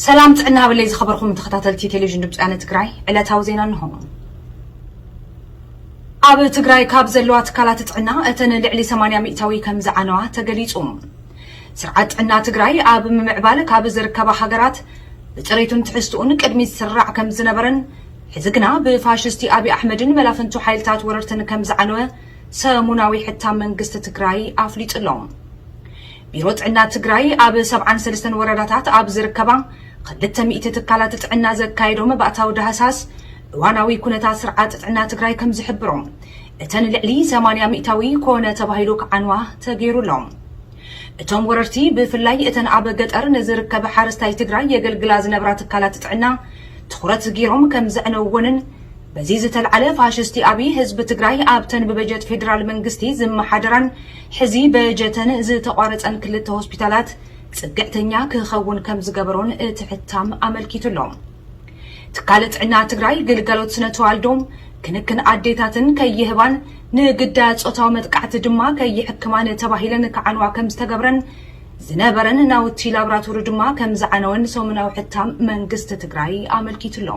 ሰላም ጥዕና ሃበለይ ዝኸበርኩም ተኸታተልቲ ቴሌቪዥን ድምፂ ወያነ ትግራይ፣ ዕለታዊ ዜና እንሆ። ኣብ ትግራይ ካብ ዘለዋ ትካላት ጥዕና እተን ልዕሊ ሰማንያ ሚእታዊ ከም ዝዓነዋ ተገሊፁ። ስርዓት ጥዕና ትግራይ ኣብ ምምዕባል ካብ ዝርከባ ሃገራት ብፅሬቱን ትሕዝትኡን ቅድሚት ዝስራዕ ከም ዝነበረን፣ ሕዚ ግና ብፋሽስቲ ኣብይ ኣሕመድን መላፍንቱ ሓይልታት ወረርትን ከም ዝዓነወ ሰሙናዊ ሕታም መንግስቲ ትግራይ ኣፍሊጡ ኣሎ። ቢሮ ጥዕና ትግራይ ኣብ ሰብዓን ሰለስተን ወረዳታት ኣብ ዝርከባ ክልተ ሚእቲ ትካላት ጥዕና ዘካየዶ መባእታዊ ዳህሳስ እዋናዊ ኩነታት ስርዓት ጥዕና ትግራይ ከም ዝሕብሮ፣ እተን ልዕሊ ሰማንያ ሚእታዊ ኮነ ተባሂሉ ክዓንዋ ተገይሩ ኣሎ። እቶም ወረርቲ ብፍላይ እተን ኣብ ገጠር ንዝርከብ ሓረስታይ ትግራይ የገልግላ ዝነብራ ትካላት ጥዕና ትኹረት ገይሮም ከም ዘዕነውዎንን፣ በዚ ዝተልዓለ ፋሽስቲ ኣብይ ህዝቢ ትግራይ ኣብተን ብበጀት ፌዴራል መንግስቲ ዝመሓደራን ሕዚ በጀተን ዝተቋረፀን ክልተ ሆስፒታላት ፅግዕተኛ ክኸውን ከም ዝገበሮን እቲ ሕታም ኣመልኪቱ ኣሎ። ትካል ጥዕና ትግራይ ግልጋሎት ስነ ተዋልዶ ክንክን ኣዴታትን ከይህባን ንግዳያት ፆታዊ መጥቃዕቲ ድማ ከይሕክማን ተባሂለን ክዓንዋ ከም ዝተገብረን ዝነበረን ናውቲ ላብራቶሪ ድማ ከም ዝዓነወን ሰሙናዊ ሕታም መንግስቲ ትግራይ ኣመልኪቱ ኣሎ።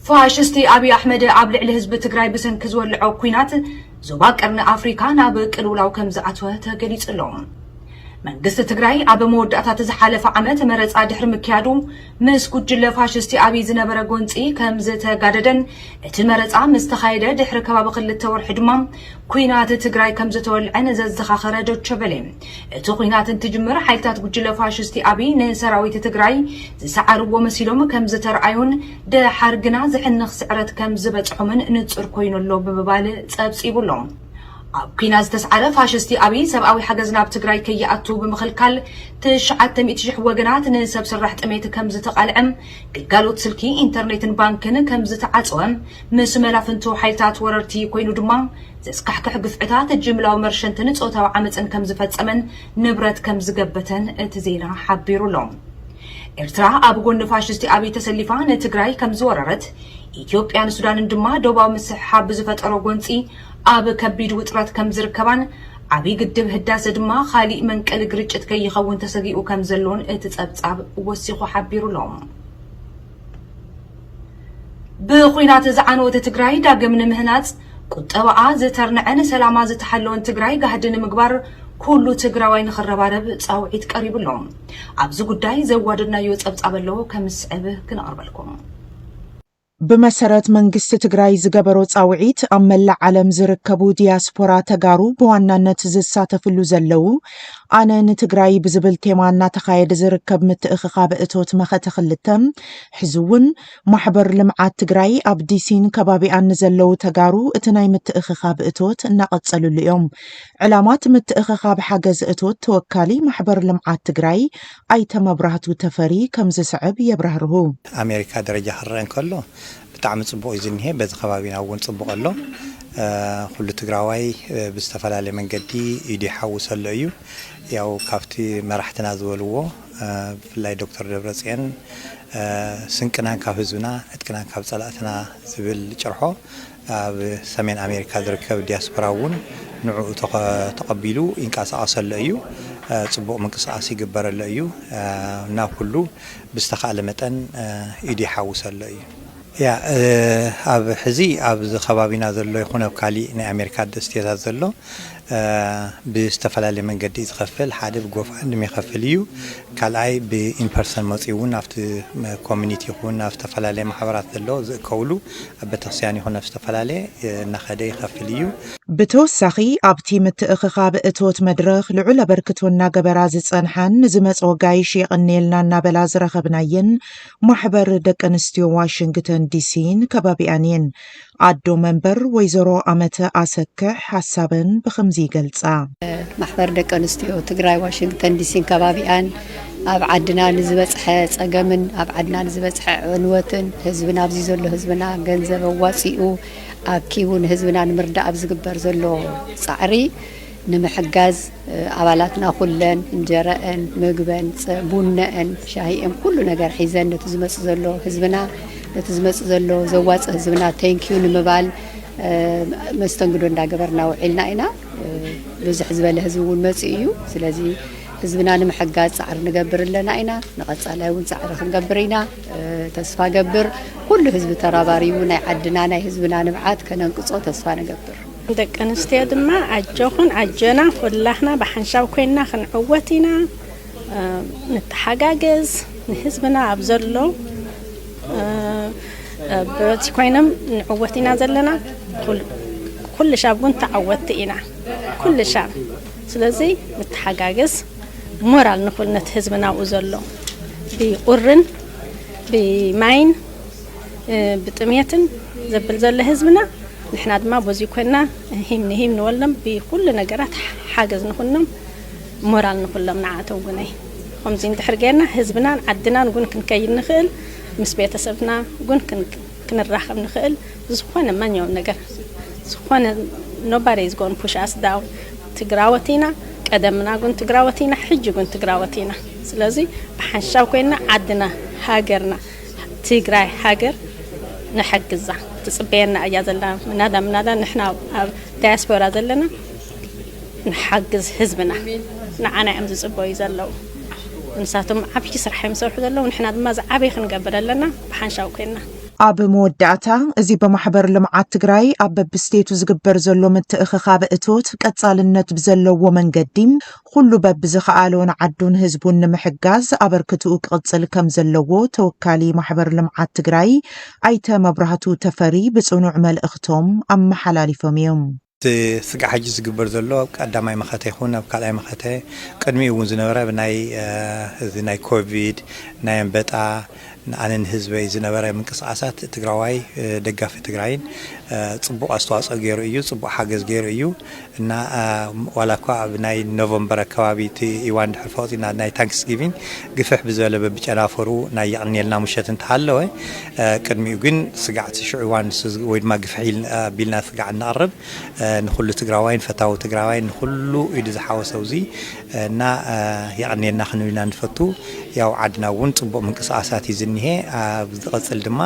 ፋሽስቲ ኣብይ ኣሕመድ ኣብ ልዕሊ ህዝቢ ትግራይ ብሰንኪ ዝወልዖ ኲናት ዞባ ቀርኒ ኣፍሪካ ናብ ቅልውላው ከም ዝኣተወ ተገሊጹ ኣሎ። መንግስቲ ትግራይ ኣብ መወዳእታ እቲ ዝሓለፈ ዓመት መረፃ ድሕሪ ምክያዱ ምስ ጉጅለ ፋሽስቲ ኣብይ ዝነበረ ጎንፂ ከም ዝተጋደደን እቲ መረፃ ምስ ተኻየደ ድሕሪ ከባቢ ክልተ ወርሒ ድማ ኲናት ትግራይ ከም ዝተወልዐ ንዘዘኻኸረ ዶቸበሌ፣ እቲ ኲናት እንትጅምር ሓይልታት ጉጅለ ፋሽስቲ ኣብይ ንሰራዊት ትግራይ ዝሰዓርዎ መሲሎም ከም ዝተረኣዩን ደሓር ግና ዝሕንኽ ስዕረት ከም ዝበፅሖምን ንፁር ኮይኑ ኣሎ ብምባል ፀብፂቡ ኣሎ። ኣብ ኲናት ዝተስዓረ ፋሽስቲ ኣብይ ሰብኣዊ ሓገዝ ናብ ትግራይ ከይኣቱ ብምኽልካል ትሽዓተ ሚእቲ ሽሕ ወገናት ንሰብ ስራሕ ጥሜት ከም ዝተቓልዐ፣ ግልጋሎት ስልኪ፣ ኢንተርኔትን ባንክን ከም ዝተዓፀወ፣ ምስ መላፍንቱ ሓይልታት ወረርቲ ኮይኑ ድማ ዘስካሕክሕ ግፍዕታት፣ ጅምላዊ መርሸንትን ፆታዊ ዓመፅን ከም ዝፈፀመን ንብረት ከም ዝገበተን እቲ ዜና ሓቢሩ ኣሎ። ኤርትራ ኣብ ጎኒ ፋሽስቲ ኣብይ ተሰሊፋ ንትግራይ ከም ዝወረረት፣ ኢትዮጵያን ሱዳንን ድማ ዶባዊ ምስሕሓብ ብዝፈጠሮ ጎንፂ ኣብ ከቢድ ውጥረት ከም ዝርከባን፣ ዓብይ ግድብ ህዳሰ ድማ ካሊእ መንቀሊ ግርጭት ከይኸውን ተሰጊኡ ከም ዘሎን እቲ ጸብጻብ ወሲኹ ሓቢሩ ኣሎ። ብኹናት ዝዓነወት ትግራይ ዳግም ንምህናጽ፣ ቁጠባኣ ዝተርንዐን ሰላማ ዝተሓለወን ትግራይ ጋህዲ ንምግባር ኩሉ ትግራዋይ ንኽረባረብ ጻውዒት ቀሪቡ ኣሎ። ኣብዚ ጉዳይ ዘዋደድናዮ ጸብጻብ ኣሎ፣ ከም ዝስዕብ ክነቕርበልኩም። ብመሰረት መንግስቲ ትግራይ ዝገበሮ ጻውዒት፣ ኣብ መላእ ዓለም ዝርከቡ ዲያስፖራ ተጋሩ ብዋናነት ዝሳተፍሉ ዘለዉ ኣነ ንትግራይ ብዝብል ቴማ እናተኻየደ ዝርከብ ምትእኽኻብ እቶት መኸተ ክልተ፣ ሕዚ እውን ማሕበር ልምዓት ትግራይ ኣብ ዲሲን ከባቢኣን ንዘለዉ ተጋሩ እቲ ናይ ምትእኽኻብ እቶት እናቐጸሉሉ እዮም። ዕላማት ምትእኽኻብ ሓገዝ እቶት ተወካሊ ማሕበር ልምዓት ትግራይ ኣይተ መብራህቱ ተፈሪ ከም ዝስዕብ የብራህርሁ። ኣሜሪካ ደረጃ ክረአ እንከሎ ብጣዕሚ ጽቡቕ እዩ ዝኒሄ። በዚ ከባቢና እውን ጽቡቕ ኣሎ። እ፣ ኩሉ ትግራዋይ፣ እ፣ ብዝተፈላለየ መንገዲ ኢዱ ይሓውስ ኣሎ እዩ። ያው ካብቲ መራሕትና ዝበልዎ፣ እ፣ ብፍላይ ዶክተር ደብረጽዮን፣ እ፣ ስንቅናን ካብ ህዝብና፣ ዕጥቅናን ካብ ጸላእትና ዝብል ጭርሖ ኣብ ሰሜን ኣሜሪካ ዝርከብ ዲያስፖራ እውን ንዕኡ ተኸ-፣ ተቐቢሉ ይንቀሳቐሰሉ እዩ። እ፣ ጽቡቕ ምንቅስቓስ ይግበረሉ እዩ። እ፣ ናብ ኩሉ ብዝተኻእለ መጠን፣ እ፣ ኢዱ ይሓውሰሉ እዩ። ያ፣ እ፣ ኣብ ሕዚ ኣብዚ ከባቢና ዘሎ ይኹን ኣብ ካሊእ ናይ ኣሜሪካ ስቴታት ዘሎ፣ እ፣ ብዝተፈላለየ መንገዲ እዩ ዝኸፍል። ሓደ ብጎፋንድሚ ይኸፍል እዩ። ካልኣይ ብኢንፐርሰን መፂኡ እውን ኣብቲ ኮሚኒቲ ይኹን ኣብ ዝተፈላለየ ማሕበራት ዘሎ ዝእከብሉ ኣብ ቤተክርስትያን ይኹን ኣብ ዝተፈላለየ፣ እ፣ እናኸደ ይኸፍል እዩ። ብተወሳኺ ኣብቲ ምትእኽኻብ እቶት መድረኽ ልዑል ኣበርክቶ እናገበራ ዝጸንሓን ንዝመጽኦ ጋይሽ የቐንየልና እናበላ ዝረኸብናየን ማሕበር ደቂ ኣንስትዮ ዋሽንግተን ዲሲን ከባቢኣን እየን። ኣዶ መንበር ወይዘሮ ኣመተ ኣሰክሕ ሓሳበን ብኸምዚ ይገልጻ። ማሕበር ደቂ ኣንስትዮ ትግራይ ዋሽንግተን ዲሲን ከባቢኣን ኣብ ዓድና ንዝበጽሐ ጸገምን ኣብ ዓድና ንዝበጽሐ ዕንወትን ህዝብና ኣብዚ ዘሎ ህዝብና ገንዘብ ኣዋጺኡ ኣኪቡ ንህዝብና ንምርዳእ ኣብ ዝግበር ዘሎ ጻዕሪ ንምሕጋዝ፣ እ፣ ኣባላትና ኩለን እንጀረአን፣ ምግበን፣ ጸ-፣ ቡነአን፣ ሻሂአን፣ ኩሉ ነገር ሒዘን ነቲ ዝመጽእ ዘሎ ህዝብና፣ ነቲ ዝመጽእ ዘሎ ዘዋጽእ ህዝብና ቴንኪዩ ንምባል፣ እ፣ መስተንግዶ እንዳገበርና ውዒልና ኢና። እ፣ ብዝሕ ዝበለ ህዝቢ እውን መጺኡ እዩ። ስለዚ ህዝብና ንምሕጋዝ ጻዕሪ ንገብር ኣለና ኢና። ንቐጻላይ እውን ጻዕሪ ክንገብር ኢና። እ፣ ተስፋ ገብር ኩሉ ህዝቢ ተራባሪቡ ናይ ዓድና ናይ ህዝብና ንብዓት ከነንቅጾ ተስፋ ንገብር። ደቂ ኣንስትዮ ድማ ኣጆኹን ኣጆና ኩላህና ብሓንሻብ ኮይንና ክንዕወት ኢና። እ፣ ንተሓጋገዝ ንህዝብና ኣብ ዘሎ እ፣ እ፣ ብረቲ ኮይኖም ንዕወት ኢና ዘለና። ኩል-፣ ኩሉ ሻብ እውን ተዓወትቲ ኢና። ኩሉ ሻብ። ስለዚ ንተሓጋገዝ ሞራል ንኹል ነቲ ህዝብና ኣብኡ ዘሎ ብቁርን ብማይን እ፣ ብጥሜትን ዘብል ዘሎ ህዝብና ንሕና ድማ በዚ ኮይና ሂም ንሂም ንወሎም ብኩሉ ነገራት ሓገዝ ንኹሎም ሞራል ንኹሎም ንዓቶም ጉነይ ከምዚ እንድሕር ጌርና ህዝብናን ዓድናን ጉን ክንከይድ ንኽእል ምስ ቤተሰብና ጉን ክን-፣ ክንራኸብ ንኽእል ዝኾነ ማንኛውም ነገር ዝኾነ nobody is going push us down ትግራወት ኢና ቀደምና ጉን ትግራወት ኢና ሕጂ ጉን ትግራወት ኢና ስለዚ ብሓንሻብ ኮይና ዓድና ሃገርና ትግራይ ሃገር ንሕግዛ ትፅበየና እያ ዘላ ምናዳ ምናዳ ንሕና ኣብ ዳያስፖራ ዘለና ንሓግዝ ህዝብና ንዓና እዮም ዝፅበዩ ዘለዉ ንሳቶም ዓብዪ ስራሕ እዮም ዝሰርሑ ዘለዉ ንሕና ድማ ዝዓበይ ክንገብር ኣለና ብሓንሻው ኮይንና ኣብ መወዳእታ እዚ ብማሕበር ልምዓት ትግራይ ኣብ በብስቴቱ ዝግበር ዘሎ ምትእኽኻብ እቶት ቀፃልነት ብዘለዎ መንገዲ ኩሉ በብዝኸኣሎ ንዓዱን ህዝቡን ንምሕጋዝ ኣበርክትኡ ክቕፅል ከምዘለዎ ተወካሊ ማሕበር ልምዓት ትግራይ ኣይተ መብራህቱ ተፈሪ ብፅኑዕ መልእኽቶም ኣመሓላሊፎም እዮም። እቲ ስጋዕ ሕጂ ዝግበር ዘሎ ኣብ ቀዳማይ መኸተ ይኹን ኣብ ካልኣይ መኸተ ቅድሚኡ እውን ዝነበረ ብናይ እዚ ናይ ኮቪድ ናይ ኣንበጣ ንኣነ ንህዝበይ ዝነበረ ምንቅስቃሳት ትግራዋይ ደጋፊ ትግራይን ፅቡቅ ኣስተዋፅኦ ገይሩ እዩ ፅቡቅ ሓገዝ ገይሩ እዩ እና ዋላ እኳ ኣብ ናይ ኖቨምበር ኣከባቢ እቲ ኢዋን ድሕር ፈወፂና ናይ ታንክስ ጊቪንግ ግፍሕ ብዝበለ በብጨናፈሩ ናይ የቕንየልና ሙሸት እንተሃለወ ቅድሚኡ ግን ስጋዕቲ ሽዑ ኢዋን ወይ ድማ ግፍሕ ኣቢልና ስጋዕ እናቕርብ ንኩሉ ትግራዋይን ፈታዊ ትግራዋይን ንኩሉ ኢዱ ዝሓወሰ ውዚ እና የቐንየልና ክንብል ኢና ንፈቱ። ያው ዓድና እውን ፅቡቕ ምንቅስቃሳት እዩ ዝኒሀ። ኣብ ዝቐፅል ድማ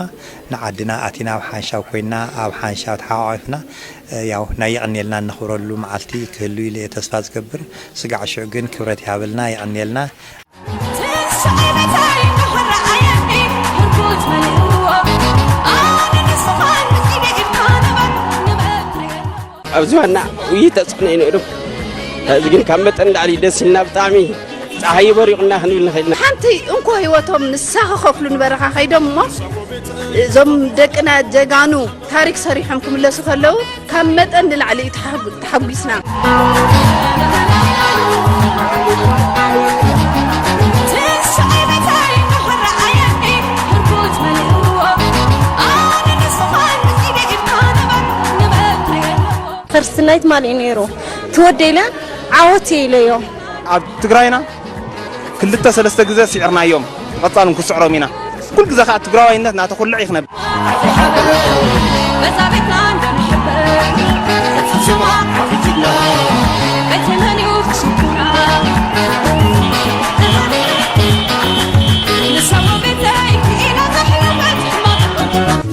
ንዓድና ኣቲና ኣብ ሓንሻብ ኮይንና ኣብ ሓንሻብ ተሓቋቒፍና ያው ናይ የቐንየልና እነኽብረሉ መዓልቲ ክህሉ ኢለ እየ ተስፋ ዝገብር። ስጋዕ ሽዑ ግን ክብረት ይሃበልና፣ የቐንየልና። ኣብዚ ዋና ውይይት ተፅዕኖ እዩ ነይሩ። እዚ ግን ካብ መጠን ላዕሊ ደስ ኢልና ብጣዕሚ ፀሓይ በሪቑና ክንብል ንኽእል ኢና። ሓንቲ እንኮ ህይወቶም ንሳ ክኸፍሉ ንበረኻ ከይዶም እሞ እዞም ደቅና ጀጋኑ ታሪክ ሰሪሖም ክምለሱ ከለዉ ካብ መጠን ንላዕሊ እዩ ተሓጒስና። ክርስትናይ ትማሊ እዩ ነይሩ ትወደይ ኢለ ዓወት እየ ኢለዮ። ኣብ ትግራይና ክልተ ሰለስተ ግዘ ስዒርናዮም ብቐፃል ንክስዕሮም ኢና። ኩሉ ግዘ ከዓ ትግራዋይነት ናተኩልዕ እዩ ክነብር።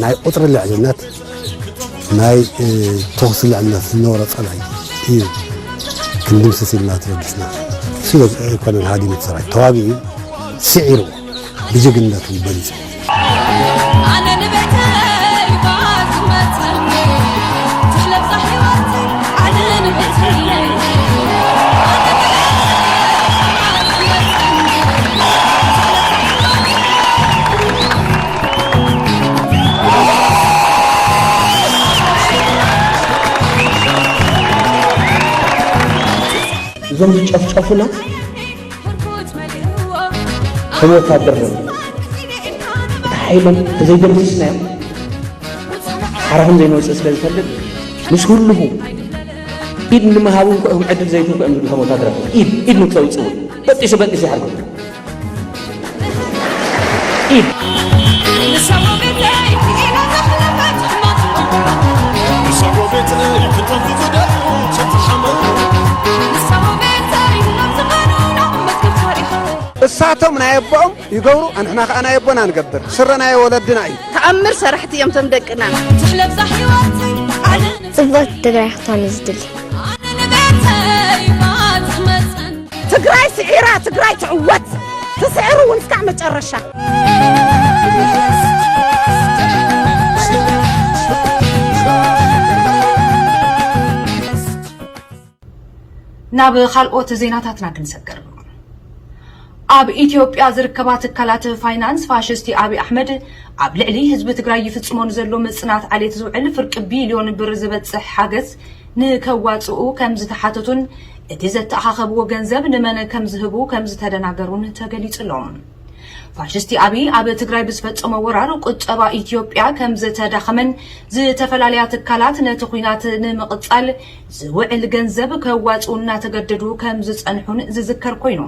ናይ ቁፅሪ ልዕልነት ናይ ተኹሲ ልዕልነት ዝነበሮ ፀላኢ እዩ ክንድምስስ ኢልና ተበጊስና። እሱ ኣይኮነን ሃዲሙ እቲ ሰራዊት ተዋጊኡ ስዒርዎ ብጅግንነቱ በሊፁ። እዞም ዝጨፍጨፉና ከም ወታደር ነ እቲ ሓይሎም ተዘይደምስስናዮም ሓራኹም ዘይንወፅእ ስለ ዝፈልጥ ምስ ህልኹ ኢድ ንምሃብ እውን ክእኹም ዕድል ዘይትህኩ እዮም ዝብሉ ከም ወታደራት ኢድ ኢድ ንክተውፅእ እውን በጢሱ በጢሱ ይሓርኩም ኢድ እሳቶም ናይ ኣቦኦም ይገብሩ ኣንሕና ከዓ ናይ ኣቦና ንገብር ስረ ናይ ወለድና እዩ። ተኣምር ሰራሕቲ እዮም ቶም ደቅና። ትሕለብዛ ሕይወት ዓለም ጽብቕቲ ትግራይ ክትኮን እዩ ዝድሊ። ኣነ ንቤተይ ባትመፀን ትግራይ ስዒራ፣ ትግራይ ትዕወት። ትስዕሩ እውን እስካዕ መጨረሻ። ናብ ካልኦት ዜናታትና ክንሰግር። ኣብ ኢትዮጵያ ዝርከባ ትካላት ፋይናንስ ፋሽስቲ ኣብይ ኣሕመድ ኣብ ልዕሊ ህዝቢ ትግራይ ይፍጽሞ ንዘሎ ምጽናት ዓሌት ዝውዕል ፍርቂ ቢልዮን ብር ዝበጽሕ ሓገዝ ንከዋጽኡ ከም ዝተሓተቱን እቲ ዘተኣኻኸብዎ ገንዘብ ንመን ከም ዝህቡ ከም ዝተደናገሩን ተገሊጹ ኣሎ። ፋሽስቲ ኣብይ ኣብ ትግራይ ብዝፈጸሞ ወራር ቁጠባ ኢትዮጵያ ከም ዝተዳኸመን ዝተፈላለያ ትካላት ነቲ ኲናት ንምቕጻል ዝውዕል ገንዘብ ከዋጽኡ እናተገደዱ ከም ዝጸንሑን ዝዝከር ኮይኑ፣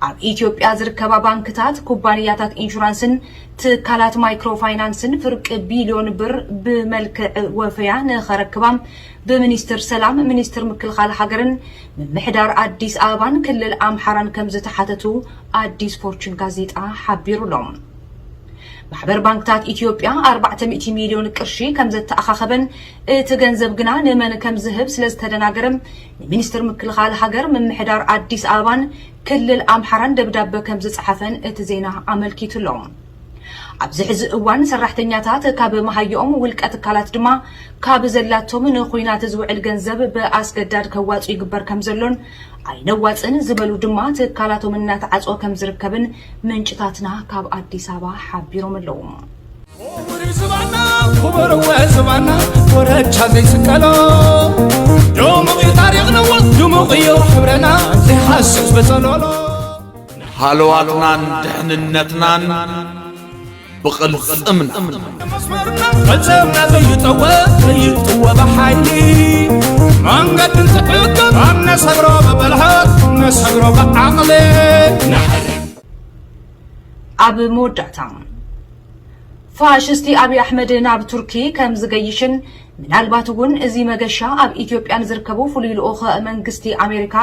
ኣብ ኢትዮጵያ ዝርከባ ባንክታት፣ ኩባንያታት ኢንሹራንስን ትካላት ማይክሮ ፋይናንስን ፍርቂ ቢልዮን ብር ብመልክዕ ወፈያ ንኸረክባ ብሚኒስትር ሰላም፣ ሚኒስትር ምክልኻል ሃገርን ምምሕዳር ኣዲስ ኣበባን ክልል ኣምሓራን ከም ዝተሓተቱ ኣዲስ ፎርቹን ጋዜጣ ሓቢሩ ኣሎ። ማሕበር ባንክታት ኢትዮጵያ ኣርባዕተ ሚእቲ ሚልዮን ቅርሺ ከም ዘተኣኻኸበን እቲ ገንዘብ ግና ንመን ከም ዝህብ ስለ ዝተደናገረ፣ ንሚኒስትር ምክልኻል ሃገር፣ ምምሕዳር ኣዲስ ኣበባን ክልል ኣምሓራን ደብዳበ ከም ዝጸሓፈን እቲ ዜና ኣመልኪቱ ኣሎ። ኣብዚ ሕዚ እዋን ሰራሕተኛታት ካብ መሃይኦም፣ ውልቀ ትካላት ድማ ካብ ዘላቶም ንኹናት ዝውዕል ገንዘብ ብኣስገዳድ ከዋጹ ይግበር ከም ዘሎን፣ ኣይነዋጽን ዝበሉ ድማ ትካላቶም እናተዓጽወ ከም ዝርከብን ምንጭታትና ካብ ኣዲስ ኣበባ ሓቢሮም ኣለዉ። ክቡር ዝባና፣ ክቡር ወ ዝባና፣ ወረቻ ዘይስቀሎ። ድሙቕ እዩ ታሪኽና፣ ድሙቕ እዩ ሕብረና፣ ዘይሃስስ በጸሎሎ። ሃለዋትናን ድሕንነትናን ብቕልጽምና። መስመርና፣ ቅልጽምና ዘይጠወ፣ ዘይጥወ ብሓይሊ። መንገዲ እንትዕቅብ፣ ነሰግሮ ብብልሓት፣ ነሰግሮ ብዓቕሊ። ኣብ መወዳእታ፣ ፋሽስቲ ኣብይ ኣሕመድ ናብ ቱርኪ ከም ዝገይሽን፣ ምናልባት እውን እዚ መገሻ ኣብ ኢትዮጵያ ንዝርከቡ ፍሉይ ልኡኽ መንግስቲ ኣሜሪካ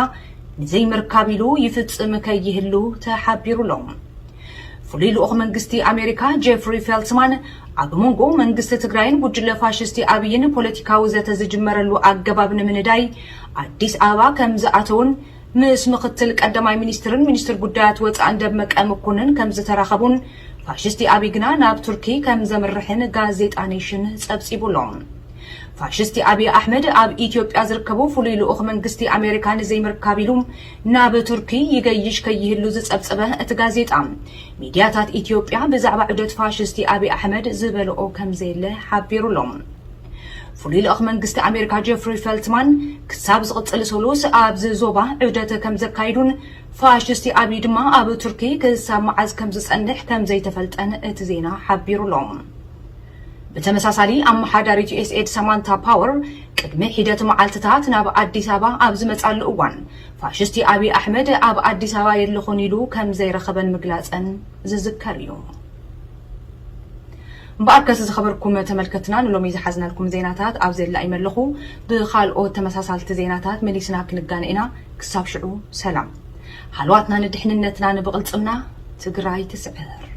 ንዘይምርካብ ኢሉ ይፍጽም ከይህሉ ተሓቢሩ ኣሎ። ፍሉይ ልኡኽ መንግስቲ ኣሜሪካ ጄፍሪ ፌልትማን ኣብ መንጎ መንግስቲ ትግራይን ጉጅለ ፋሽስቲ ኣብይን ፖለቲካዊ ዘተ ዝጅመረሉ ኣገባብ ንምንዳይ ኣዲስ ኣበባ ከም ዝኣተውን ምስ ምኽትል ቀዳማይ ሚኒስትርን ሚኒስትር ጉዳያት ወፃእን ደመቀ መኮንን ከም ዝተራኸቡን ፋሽስቲ ኣብይ ግና ናብ ቱርኪ ከም ዘምርሕን ጋዜጣ ኔሽን ጸብጺቡ ኣሎ። ፋሽስቲ ኣብይ ኣሕመድ ኣብ ኢትዮጵያ ዝርከቡ ፍሉይ ልኡኽ መንግስቲ ኣሜሪካ ንዘይምርካብ ኢሉ ናብ ቱርኪ ይገይሽ ከይህሉ ዝጸብጸበ እቲ ጋዜጣ፣ ሚድያታት ኢትዮጵያ ብዛዕባ ዑደት ፋሽስቲ ኣብይ ኣሕመድ ዝበልኦ ከም ዘየለ ሓቢሩ ኣሎ። ፍሉይ ልኡኽ መንግስቲ ኣሜሪካ ጄፍሪ ፌልትማን ክሳብ ዝቕጽል ሰሉስ ኣብዚ ዞባ ዑደት ከም ዘካይዱን ፋሽስቲ ኣብይ ድማ ኣብ ቱርኪ ክሳብ መዓዝ ከም ዝጸንሕ ከም ዘይተፈልጠን እቲ ዜና ሓቢሩ ኣሎ። ብተመሳሳሊ፣ ኣመሓዳሪት ዩ ኤስ ኤድ ሳማንታ ፓወር ቅድሚ ሒደት መዓልትታት ናብ ኣዲስ ኣበባ ኣብ ዝመጻሉ እዋን፣ ፋሽስቲ ኣብይ ኣሕመድ ኣብ ኣዲስ ኣበባ የለኹን ኢሉ ከም ዘይረኸበን ምግላጸን ዝዝከር እዩ። እምበኣርከስ ዝኸበርኩም ተመልከትና፣ ንሎሚ ዝሓዝናልኩም ዜናታት ኣብ ዘላ ይመለኹ። ብኻልኦት ተመሳሳልቲ ዜናታት መሊስና ክንጋነ ኢና። ክሳብ ሽዑ ሰላም። ሃለዋትና ንድሕንነትና ንብቕልጽምና። ትግራይ ትስዕር።